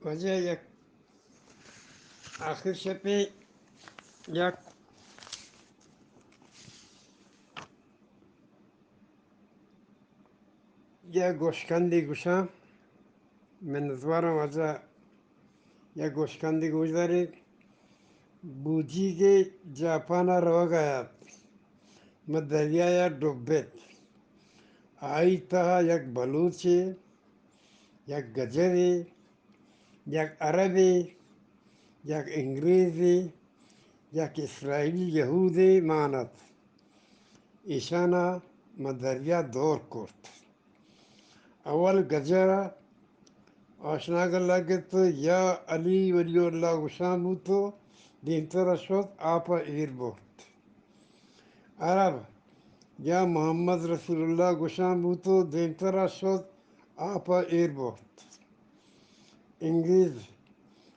واجہ یک آخر شپے یک، یک گوشکندے گوشاں، منتواراں واجہ، یک گوشکندے گوش داریں۔ بوجیگے جاپان ءَ روگ ءَ ات، ماں دریا ءَ ڈبت۔ آئی تہا یک بلوچے، یک گجرے، یک عربے، یک انگریزے، یک اسرائیلی یہودے مان ات۔ ایشانا ماں دریا دور کرت۔ اول گجرا آشناگ لگت، یا علی ولی اللہ گوشان بوت و دیمترا شت، آپا ایر برت۔ عرب یا محمد رسول اللہ گوشان بوت و دیمترا شت، آپا ایر برت۔ انگریز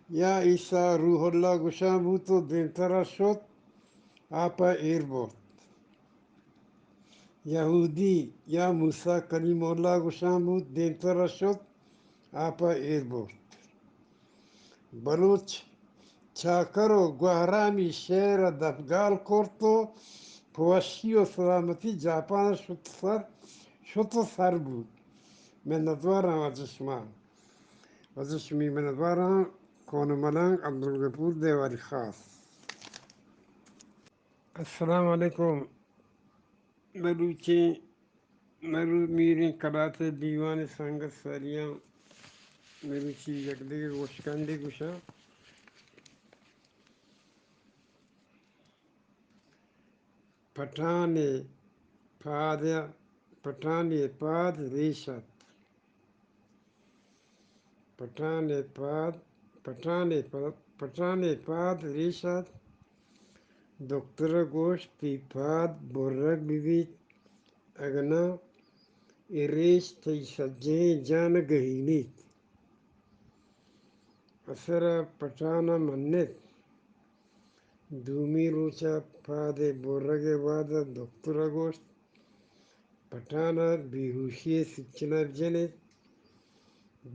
یا عیسی روح اللہ گوشان بوت و دیمترا شت، آپا ایر برت۔ یہودی یا موسی کلیم اللہ گوشان بوت، دیمترا شت، آپا ایر برت۔ بلوچ چاکر و گوہرامی شعر ءَ دپگال کرت و پہ وشی و سلامتی جاپان ءَ شت سر، شت و سر بوت۔ منتواراں واجہ شما۔ واجہ شمی منتواراں۔ کون ملنگ عبدالغفور دیواری خاص۔ السلام علیکم۔ مروچی، مرو میریں کلات ءِ دیوان ءِ سنگت ساریاں، مروچی یک دگہ گوشکندے گوشاں۔ پٹھان ءِ پاد، پٹھان ءِ پاد ریش ات۔ پٹھان ءِ پاد، پٹھان ءِ پ-، پٹھان ءِ پاد ریش ات۔ دکتر ءَ گوشت، تئی پاد برگ بہ بیت، اگاں ناں اے ریش تئی سجہیں جان ءَ گہینیت۔ اسر ءَ پٹھان ءَ منت۔ دومی روچ ءَ پاد ءِ برگ ءِ وہد ءَ دکتر ءَ گوشت، پٹھان ءَ بیہوشی ءِ سچن ءَ بجن ات،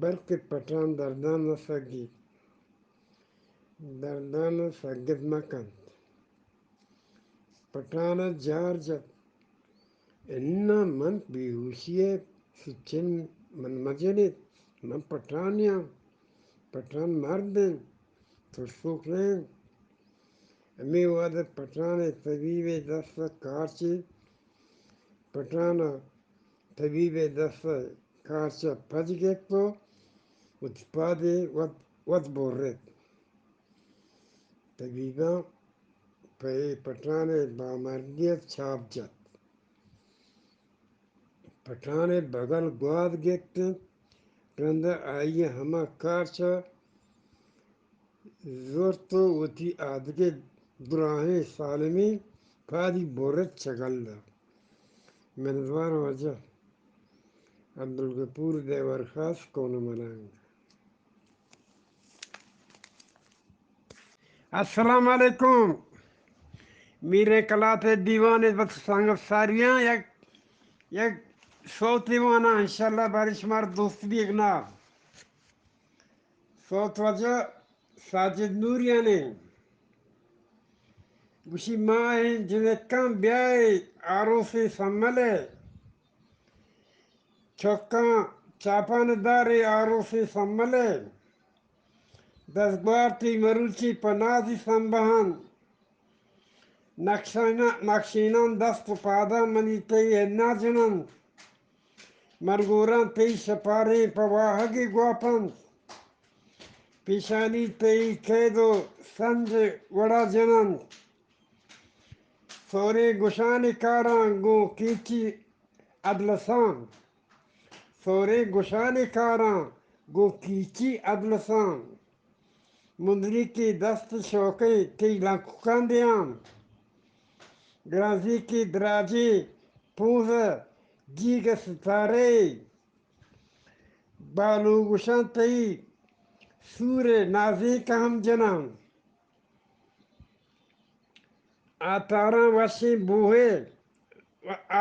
بلکیں پٹھان درداں نہ سگیت، درداں نہ سگت مہ کنت۔ پٹھان ءَ جار جت، اناں من بیہوشی ءِ سچن من مجن ات، من پٹھانے آں، پٹھان مرد انت، ترسوک نہ انت۔ ہمے وہد ءَ پٹھان ءِ طبیب ءِ دست ءَ کارچے، پٹھان ءَ طبیب ءِ دست ءَ کارچ ءَ پچ گپت و وتی پاد ءَ وت، وت برت۔ طبیباں پہ اے پٹھان ءِ بامردی ءَ چاپ جت۔ پٹھان ءِ بگل گوات گپت انت، رند ءَ آئی ءَ ہما کارچ ءَ زرت و وتی آدگہ دراہیں سالمیں پادی برت چگل ءَ۔ منتوار واجہ عبدالغفور دیورخاص کون ملنگ۔ السلام علیکم۔ میریں کلات ءِ دیوان ءَ بس سنگت ساریاں یک، یک سوتے واناں، انشاءاللہ باریں شمار دوست بیگ نا۔ سوت واجہ ساجد نوریانی۔ گوشی، ماہیں جنکاں بیائے آروسیں سملے، چکاں چاپان دارے آروسیں سملے، دزگوار تئی مروچی پہ نازی سمبہان۔ نقشیناں، نقشیناں دست و پاداں منی تئی ہنا جننت۔ مرگوراں تئی شپاریں پہ واہگے گواپنت۔ پیشانی تئی کید و سنج وڑا جننت۔ سوریں گشانی کاراں گوں کیچی ادلساں۔ سوریں گشانی کاراں گوں کیچی ادلساں۔ مندریکی دست شوکیں تئی لنککاں دیاں۔ گرانزیکی دراجیں پونز جیگ ستارے۔ بالو گشاں تئی سور نازینک ہم جناں۔ آتاراں وشیں بوہے،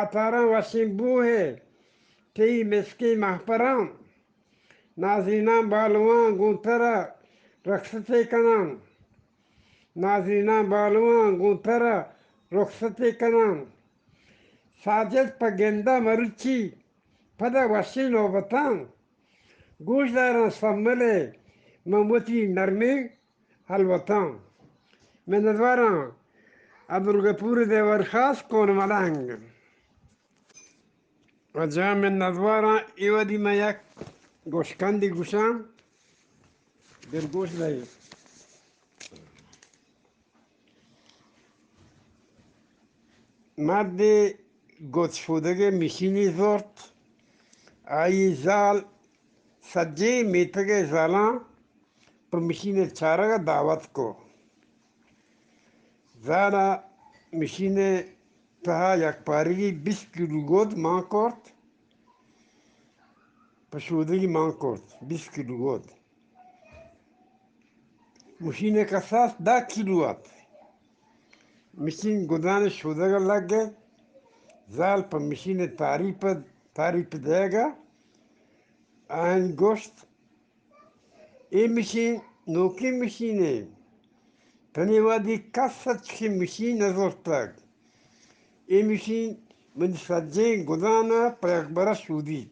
آتاراں وشیں بوہے، تئی مسکیں مہپراں، نازیناں بالواں گوں ترا رخصتے کناں۔ نازیناں بالواں گوں ترا رخصتے کناں۔ ساجد پہ گندا مروچی پدا وشیں نوبتاں۔ گوشداراں سملے من وتی نرمیں ہلوتاں۔ منتواراں عبدالغفور دیوار خاص کون ملنگ۔ واجہ منتواراں، اے وھدی من یک گوشکندے گوشاں، دلگوش بئے۔ مردے گد شودگے مشینے زرت، آئی زال سجیں میتگے زالاں پہ مشینے چارگا دعوت کو۔ زالا مشینے تہا یک پارگی بیست کیلو گد مان کرت، پہ شودگی مان کرت، بیست کیلو گد۔ مشین ءِ کساس دہ کیلو ات۔ مشین گدان ءِ شودگ ءَ لگ ات۔ زال پہ مشین ءِ تعریپ، تعریپ دئیگ ءَ آیانی گوشت، اے مشین نوکیں مشینے۔ تنے وہدی کس ءَ چکیں مشین نہ زرتگ۔ اے مشین منی سجیں گدان ءَ پہ یکبرا شودیت۔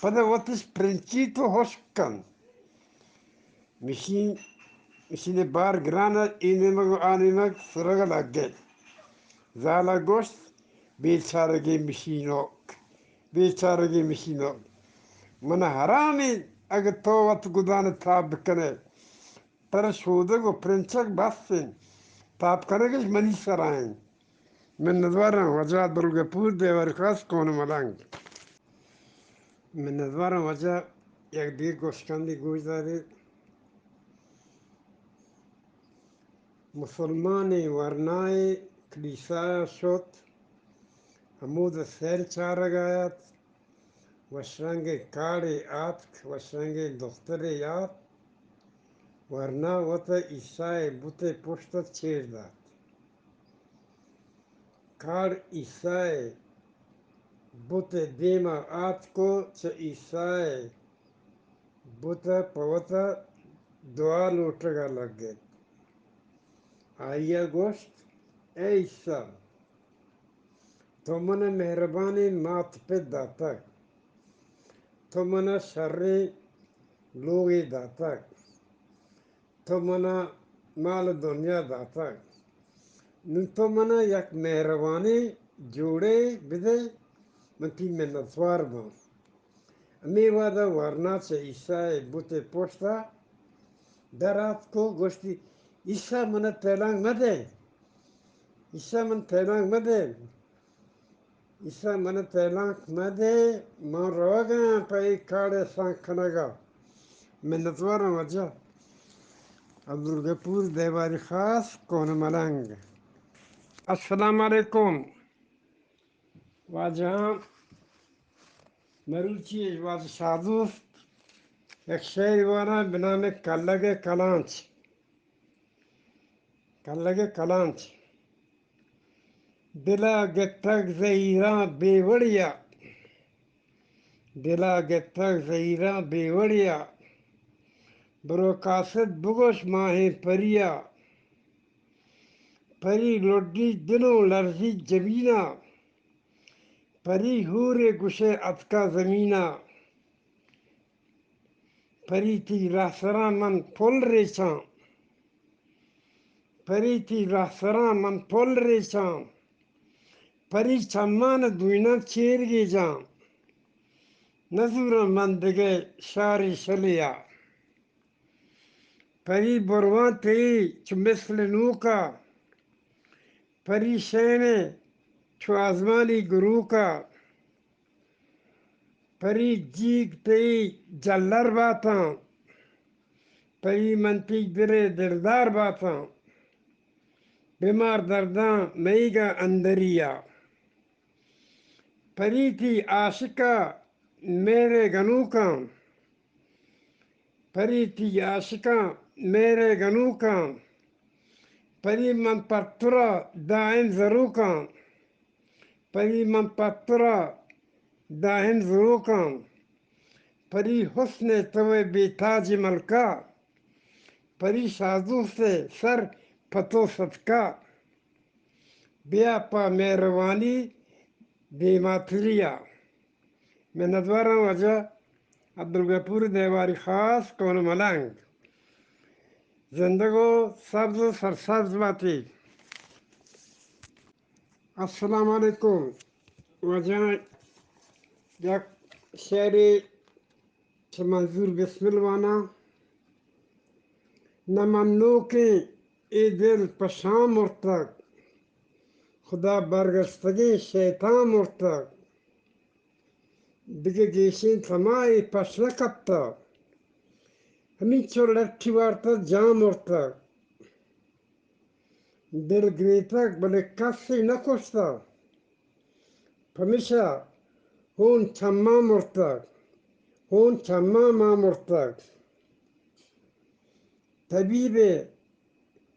پدا وتش پرنچیت و ہشک کنت۔ مشین، مشین ءِ بار گران ات، اے نیمگ و آ نیمگ سرگ ءَ لگ ات۔ زال ءَ گوشت، بیچارگیں مشینک، بیچارگیں مشینک، من ءَ حرام انت اگہ تو وت گدان ءَ تاب بکن ئے۔ ترا شودگ و پرنچگ بس انت، تاب کنگش منی سرا انت۔ منتواراں واجہ عبدالغفور دیوار خاص کون ملنگ۔ منتواراں واجہ، یک دگہ گوشکندے گوش دارے۔ مسلمانیں ورنائے کلیسایا شت، ہمود سیل چارگا ات، وشرنگیں کاڑے آتک، وشرنگیں دخترے یات، ورنا وت ءَ عیسیءِ بت ءِ پشت ءَ چیر دات۔ کاڑ عیسیءِ بت ءِ دیم ءَ آتک و چہ عیسیءِ بت ءَ پہ وت ءَ دعا لوٹگ ءَ لگ ات۔ آئی ءَ گوشت، اے عیسی! تو من ءَ مہربانیں مات پت داتگ، تو من ءَ شریں لوگے داتگ، تو من ءَ مال دنیا داتگ، نوں تو من ءَ یک مہربانیں جوڑے بدئے، من تئی منتوار باں۔ ہمے وہد ءَ ورنا چہ عیسیءِ بت ءِ پشت ءَ در آتک و گوشتی، عیسی من ءَ تیلانک مدئے، عیسی من تیلانک مدئے، عیسی من ءَ تیلانک مدئے، من روگ ءَ آں پہ اے کاڑ ءِ سانگ کنگ ءَ۔ منتوار آں واجہ۔ عبدالغفور دیواری خاص کون ملنگ۔ السلام علیکم۔ واجہاں، مروچی واجہ شاہ دوست یک شعرے واناں بہ نام کلگ ءِ کلانچ۔ کلگ ءِ کلانچ۔ دل ءَ گپتگ زہیراں بے وڑیا، دل ءَ گپتگ زہیراں بے وڑیا، برو قاصد بگوش ماہیں پریا۔ پری لڈی دل و لرزی جبینا، پری ہورے گشے اتکا زمینا۔ پری تئی رہسراں من پل ریچاں، پری تئی رہسراں من پل ریچاں، پری چمان دوئیناں چیر گیجاں، نزوراں من دگہ شاری شلیا۔ پری برواں تئی چو مثل نوکا، پری شین چو آزمانی گروکا، پری جیگ تئی جلر باتاں، پری من تئی دل ءِ دلدار باتاں، بمار درداں مئیگا اندریا۔ پری تئی عاشقا مہر ءِ گنوکاں، پری تئی عاشقاں مہر ءِ گنوکاں، پری من پہ ترا دائم زروکاں، پری من پہ ترا دائم زروکاں، پری حسن توئے بے تاج ملکہ، پری شازوس سر پتو صدقہ، بیا پہ مہروانی بے ماتریا۔ منتواراں واجہ عبدالغفور دیواری خاص کون ملنگ۔ زندگ و سبز و سرسبز باتی۔ السلام علیکم۔ واجہ یک شعرے چہ منظور بسمل واناں۔ نہ منوکیں اے دل پہ شام مرتگ، خدا برگستگیں شیطان مرتگ۔ دگہ گیشیں تما اے پش نہ کپتگ، ہمینچو لٹی وارتگ جان مرتگ۔ دل گریتگ بلے کسے نہ کشتگ، پمیشا ہون چماں مرتگ، ہون چماں ماں مرتگ۔ طبیب ءِ،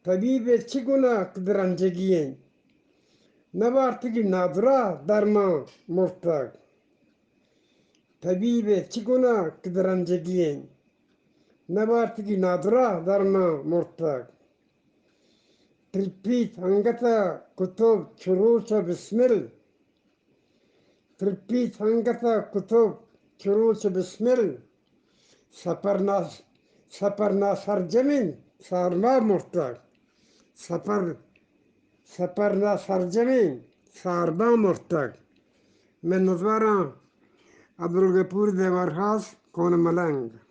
طبیب ءِ چی گناہ کہ درنجگی انت، نہ بارتگی نادراہ درمان مرتگ۔ طبیب ءِ چی گناہ کہ درنجگی انت، نہ بارتگی نادراہ درمان مرتگ۔ ترپیت انگت ءَ کتب چو روچ ءَ بسمل، ترپیت انگت ءَ کتب چو روچ ءَ بسمل۔ سپر نا، سپر ناسرجمیں سارباں مرتگ۔ سپر، سپر ناسرجمیں سارباں مرتگ۔ منتواراں عبدالغفور دیوار خاص کون ملنگ۔